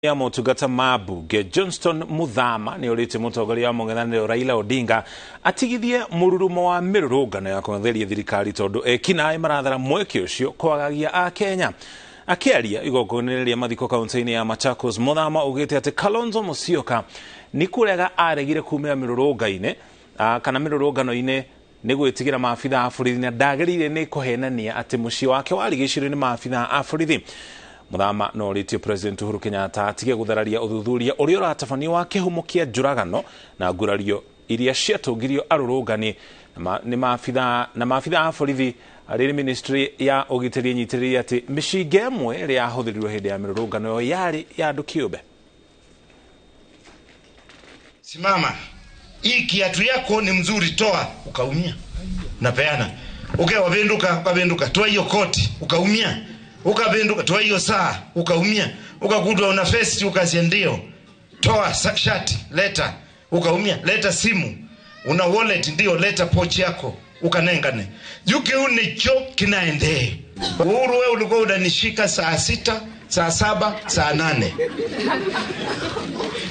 Ya motungata ma mbunge Johnston Muthama nĩ orĩtie mũtongoria wa mũng'ethanĩro Raila Odinga atigithie mũrurumo wa mĩrũrũngano ya kũng'etheria thirikari tondũ ekinaĩ marathara mweke ũcio kwagagia Akenya. Akĩaria igongona-inĩ rĩa mathiko kaunti-inĩ ya Machakos, Muthama augĩte atĩ Kalonzo Musyoka nĩ kũrega aregire kumĩra mĩrũrũnga-inĩ kana mĩrũrũngano-inĩ nĩ gwĩtigĩra maabitha a borithi na ndagĩrĩire nĩ kũhenania atĩ mũciĩ wake warigicĩirio nĩ maabitha a borithi. Muthama no orĩtie President Uhuru Kenyatta atige gũthararia ũthuthuria ũrĩa ũratabanio wa kĩhumo kĩa njũragano na ngurario iria ciatũngirio arũrũngani nĩ maabitha na maabitha a borithi arĩ ministry ya ũgitĩri ĩnyitĩrĩire atĩ mĩcinga ĩmwe ĩrĩa yahũthĩrirwo hĩndĩ ya mĩrũrũngano ĩyo yarĩ ya andũ kĩũmbe. Simama, hii kiatu yako ni mzuri, toa, ukaumia, napeana. Ukewavinduka, ukavinduka, toa hiyo koti, ukaumia, ukavinduka, toa hiyo saa, ukaumia, ukakutwa una vesti, ukasia ndio, toa shati, leta, ukaumia, leta simu, una wallet, ndio, leta pochi yako, ukanengane. Juke unicho kinaendee. Uhuru, wewe ulikuwa unanishika saa 6, saa 7, saa 8.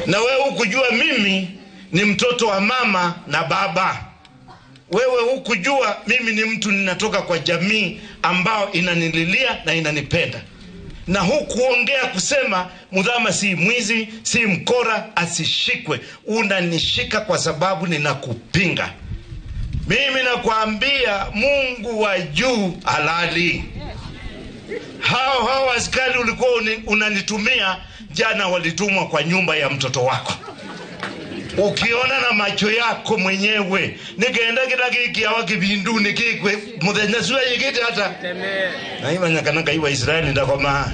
Na wewe hukujua mimi ni mtoto wa mama na baba. Wewe hukujua mimi ni mtu ninatoka kwa jamii ambao inanililia na inanipenda. Na hukuongea kusema Muthama si mwizi, si mkora, asishikwe. Unanishika kwa sababu ninakupinga. Mimi nakwambia Mungu wa juu halali. Hao hao askari ulikuwa unanitumia jana walitumwa kwa nyumba ya mtoto wako. Ukiona na macho yako mwenyewe nikaenda kila kiki hawa kibindu nikikwe muthenya sua yikite hata na ima nyakana kai wa Israeli ndakoma.